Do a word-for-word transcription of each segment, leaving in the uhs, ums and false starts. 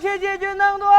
ཆེ་བྱེད་རྒྱུ་གནང་དོ།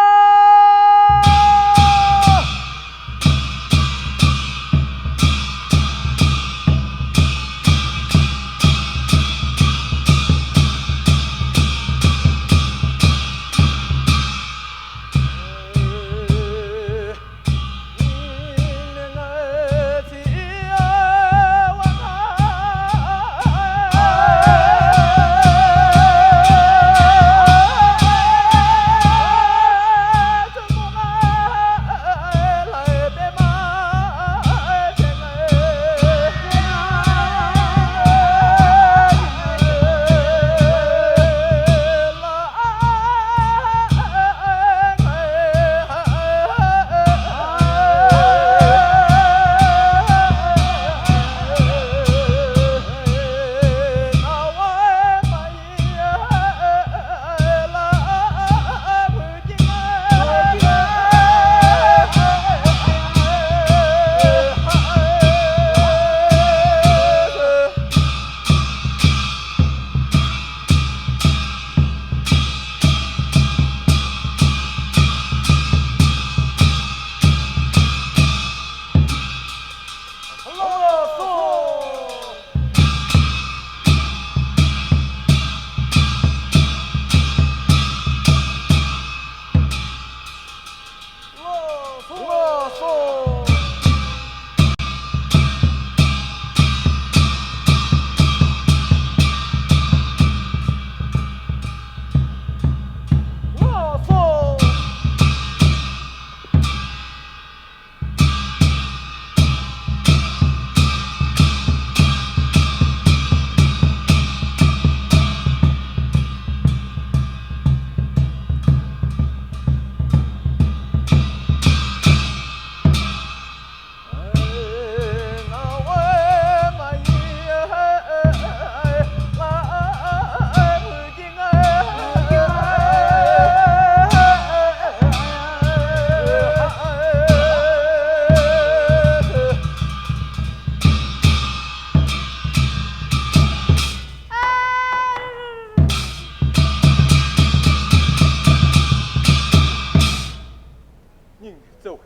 སྙིང་ནས་བརྩེ་བའི་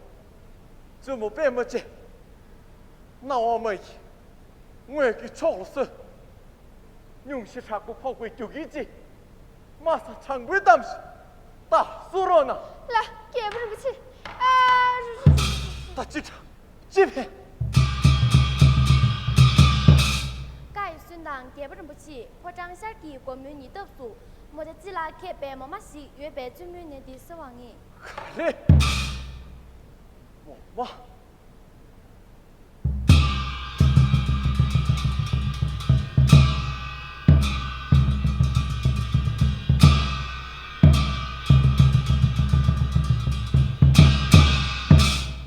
བཙུན་མོ་པད་མ་ཅན། སྣང་བ་མ་ཡིན་དངོས་ཀྱི་ཕྱོགས་ལ་སོན། སྙུང་གཞི་དྲག་པོ་ཕོག་པའི་རྒྱུ་རྐྱེན་གྱིས། དམའ་ས་དྲང་པོའི་གཏམ་ཞིག་ད་གསུང་རོགས་གནང་། ལགས། རྒྱལ་པོ་རིན་པོ་ཆེ། ཨ། ད་ཅི་དྲག་ཅི་ཕན། བཀའ་ཡི་སུན་དང་རྒྱལ་པོ་རིན་པོ་ཆེ། ཕོ་བྲང་ཤར་གྱི་སྒོ་མོའི་ཉེ་འདབས་སུ། མོ་ཅག་སྤྱི་ལ་མཁས་པའི་མོ་མ་ཞིག་ཡོད་པའི་བཙུན་མོའི་གནས་འདི་གསོལ་བ་ངེས། ག་རེ། མོ་མ།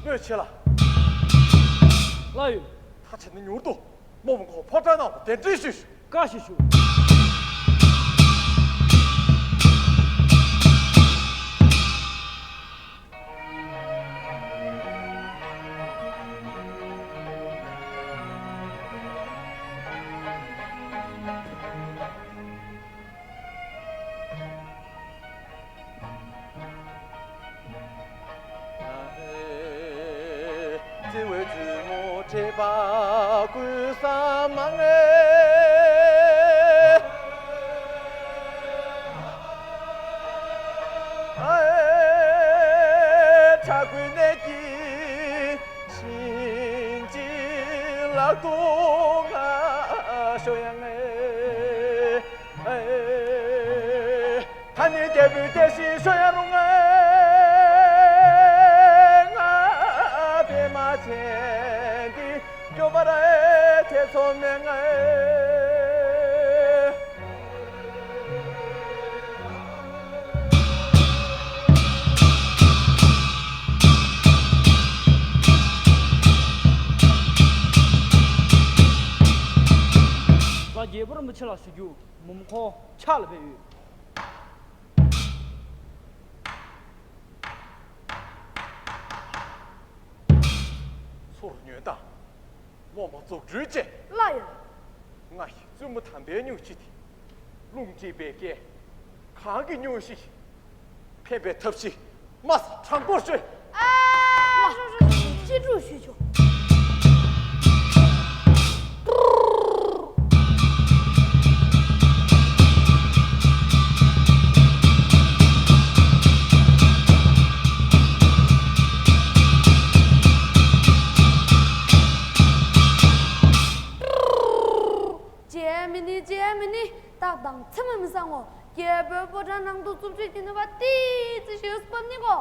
གནོད་བྱེད་ལ། ལགས་ཡོད། ད་བྱས་ན་མྱུར་དུ་མོ་མོ་ཁོ་ཕོ་བྲང་ནང་དུ་གདན་འདྲེན་ཞུས་ཤོག་བཀའ་ཞིག་ཞུ། བརྩེ་བའི་བཙུན་མོ་དྲེགས་པ་ཀུན་བསམ་མང་ངེ། ཨེ། ཁྲ་ཀུན་ནས་ཀྱི་བྱིན་གྱིས་བརླབ་ཏུ་ང་ཤོ་ཡང་ངེ། ཨེ། ད་ནི་རྒྱལ་པོའི་སྐྱེས་ཤིང་ཤོ་ཡང་རུང་ངེ། ང་པད་མ་ཅན་འདི་སྐྱོབ་པར་ཐེ་ཚོམ་མེད་ངེ། ལགས། རྒྱལ་པོ་རིན་པོ་ཆེ་ལ་ཞུ་རྒྱུ། མོན་གྷོ་ཕྱག་ལ་ཕེབས་ཡོད། ཚུར་ཉོན་དང་། ངོ་མ་རྫུ་འཕྲུལ་ཅན། ལགས་ཡ། ང་ཡི་བཙུན་མོ་དམ་པའི་སྙུང་གཞི་དེ། རླུང་མཁྲིས་བད་ཀན་གངས་ཀྱི་སྙུང་གཞི་ཡིན། ཕན་པའི་ཐབས་ཤིག་མ་ས་དྲང་པོར་ཤོད། ཨ། ཅི་སྒྲུབ་ཞུས་ཆོག་བྱས་མི་ནི་བྱས་མི་ནི། རྟགས་དང་མཚན་མ་མི་བཟང་ངོ་། རྒྱལ་པོའི་ཕོ་བྲང་ནང་དུ་རྩུབ་སྤྱོད་ཀྱི་ནུས་པ་ཏི་ཙི་ཞིག་སྤམ་ནི་གོ།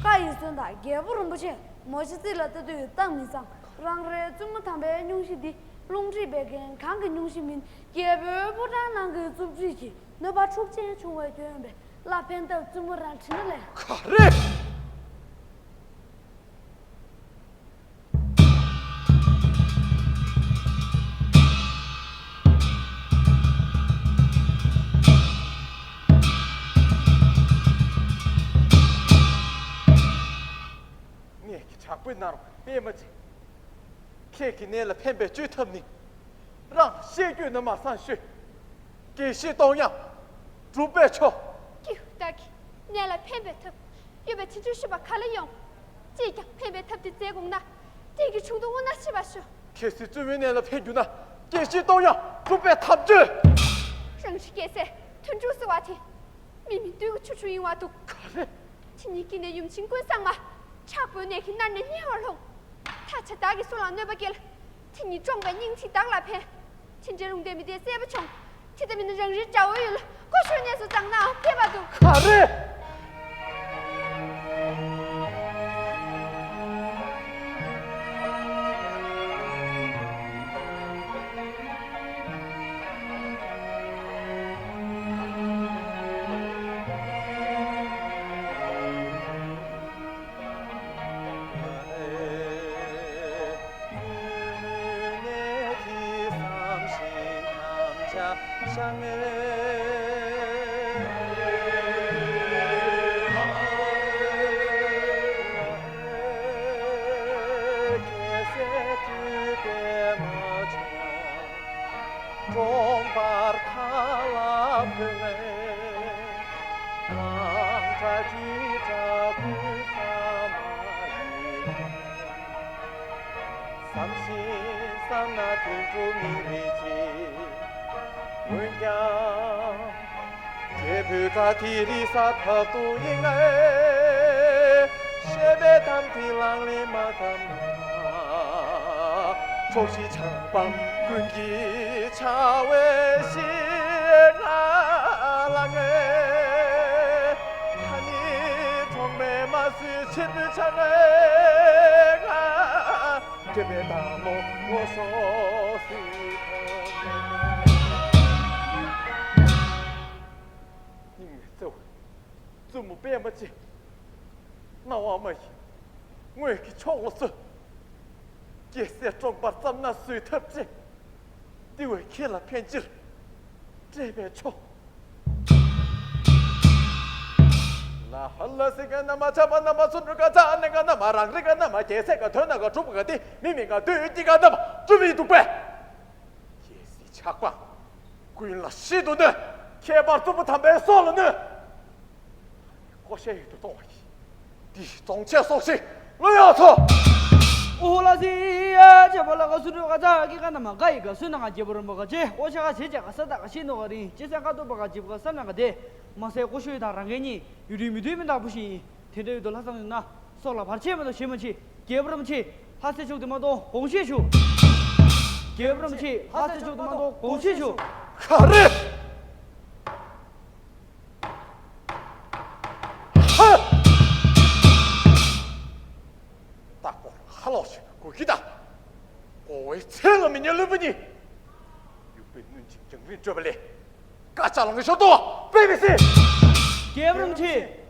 བཀའ་ཡིས་གསོན་དང་རྒྱལ་པོ་རིན་པོ་ཆེ། མོ་ཤི་ཙི་ལ་ལྟ་དུས་རྟགས་མི་བཟང་། རང་རེའི་བཙུན་མོ་དམ་པའི་སྙུང་གཞི་འདི། རླུང་མཁྲིས་བད་ཀན་གང་གི་སྙུང་གཞི་མིན། རྒྱལ་པོའི་ཕོ་བྲང་ནང་གི་རྩུབ་སྤྱོད་ཀྱི་ནུས་པ་འཁྲུག་ཅན་བྱུང་བའི་སྐྱོན་པས། ལ་ཕན་ཐབས་བཙུན་མོ་རང་བྲིས་ན་ལས། ག་རེ། ངེད་ཀྱི་དྲག་པོའི་ནང་པད་མ་ཅན། ཁྱེད་ཀྱི་ནད་ལ་ཕན་པའི་བཅོས་ཐབས་ནི། རང་ཤེས་རྒྱུ་ནི་མ་སང་ཤོད། དགེ་བཤེས་སྟོང་ཡང་གྲུབ་པས་ཆོག་ཀྱེ་ཧུད། ད་གི་ནད་ལ་ཕན་པའི་ཐབས་ཡོད་པའི་དེ་ཚོའི་ཤུ་བ་ག་ལ་ཡོང་། ཅིས་ཀྱང་ཕན་པའི་ཐབས་དེ་མཛད་དགོངས་ན། དེ་གི་དྲུང་དུ་དབུ་ན་ཤི་བ་ཞུ། གལ་སྲིད་བཙུན་མོའི་ནད་ལ་ཕན་རྒྱུ་ན། དགེ་བཤེས་སྟོང་ཡང་གྲུབ་པས་ཐབས་བྱོས། རང་ཤི་སྐྱེ་སའི་དུད་འགྲོ་ཟེར་བ་དེ། མི་མི་བདུད་ཀྱི་ཆུ་ཆུ་ཡིན་བ་འདུག་ག་རེ། དེ་ཉིད་ཀྱི་ནད་ཡུམ་ཆེན་ཀུན་བཟང་མ། དྲག་པོའི་ནད་ཀྱིས་མནར་ནས་ཉེ་བར་ལྷུང་། ད་ཆ་བདག་གིས་སུ་ལ་གནོད་པ་བསྐྱལ། དེ་ཉིད་བཀྲོངས་པའི་སྙིང་ཐིག་བདག་ལ་ཕན། དེ་འདྲའི་ལུང་བསྟན་མི་དེ་གསལ་པོ་བྱུང་། དེ་ལྟ་མིན་ན་རང་རེའི་དགྲ་བོའི་ཡུལ་ཀོ་ཤོར་གནས་སུ་བཏང་ནའང་ཕན་པ་འདུག་ག་རེ། གྲོང་པར་ཁ་ལ་ཕུལ་ནས། དམངས་དྲག་གི་དྲག་པོའི་ས་མ་ཡིན། བསམ་ཞིང་བསམ་ན་དོན་གྲུབ་མིན་རེད་ཅེས། འོན་ཀྱང་། རྒྱལ་པོའི་བཀའ་དེ་ལི་ས་ཐབ་ཏུ་ཡིན་ངེས། བཤད་པའི་གཏམ་དེ་ལག་ལེན་མ་བསྟར་ན། ཕྱོགས་བཞི་ཆགས་པའམ་ཀུན་གྱི་བྱ་བའི་ཞིང་ང་ལ་ངེས། ད་ནི་གྲོགས་མེད་མ་བཟོད་ཆེད་དུ་ཆ་ངེས་ང་། སྐྱེ་བའི་བདག་མོ་ངོ་སོ་སྲིད་དོ། སྙིང་ནས་བརྩེ་བའི་བཙུན་མོ་པད་མ་ཅན། སྣང་བ་མ་ཡིན་དངོས་ཀྱི་ཕྱོགས་ལ་སོན། རྒྱལ་སྲས་བཀྲོངས་པར་བརྩམས་ན་བཟོད་ཐབས་ཅན། འདི་བས་ཁྱེད་ལ་ཕན་ཕྱིར་སྤྲད་པས་ཆོག་ལ་ཧ་ལ་སི་ག་ན་མ་ཆ་མ་ན་མ་སུ་འགྲོ་ག་ཚ་ནི་ག་ན་མ་རང་རི་ག་ན་མ་རྒྱལ་སྲས་ག་དོན་ན་ག་གྲུབ་ག་དེ་མི་མི་ག་དུས་ཀྱི་ག་ན་མ་གྲུབ་མི་འདུག་པས། རྒྱལ་སྲིད་ཆགས་པ་ཀུན་ལ་ཤིན་ཏུ་གནོད། ཁྱད་པར་བཙུན་མོ་དམ་པའི་སྲོག་ལ་གནོད། ཀོ་ཤའི་ཡུལ་དུ་གཏོང་བ་ཡིན། འདི་རྫོང་ཆེན་སོགས་ཤིག་ལོ་ཡག་ཚོ། ཨོ་ལ་སི་ཡ་ཅེ་པ་ལ་ག་སུ་རུ་ག་ཚ་གི་ག་ན་མ་ག་ཡི་ག་སུ་ན་ང་རྒྱལ་པོ་རིན་པོ་ག་ཅེ་ཀོ་ཤ་ག་ཆེ་ཅེ་ག་ས་ད་ག་ཤི་ནོ་ག་རིང་ཅེ་སན་ཀ་ཏོ་པ་ག་ཅེ་པ་ག་ས་ན་ག་དེ་མ་སེ་ཀོ་ཤོ་ཡི་དང་རང་གི་གཉིས་ཡུ་རི་མི་དུས་མི་འདག་པོ་ཞིག་ཡིན། དེ་འདྲ་ཡོད་དོ་ལྷག་བསམ་ཡོད་ན་སྲོག་ལ་བར་ཆད་མེད་དོ་ཞེ་མ་མཆིས། རྒྱལ་པོ་རིན་པོ་ཆེ་ལྷ་སའི་ཕྱོགས་དེ་མ་གཏོགས་དགོངས་བཞེས་ཞུ། རྒྱལ་པོ་རིན་པོ་ཆེ་ལྷ་སའི་ཕྱོགས་དེ་མ་གཏོགས་དགོངས་བཞེས་ཞུ། ག་རེ། ཧ། རྟག་པར་ཧ་ལོག་ཞིག་དགོས་ཀྱི་ད། ཀོ་བའི་ཚེ་ལ་མི་ཉལ་ལུས་པ་ཉིད། ཡུག་པའི་སྣོན་ཅིང་རྒྱང་རིང་བགྲོད་པ་ལས། དཀའ་ཆ་ལང་ཤོར་དོ་དཔེ་མི་སྲིད། རྒྱལ་པོ་རིན་པོ་ཆེ།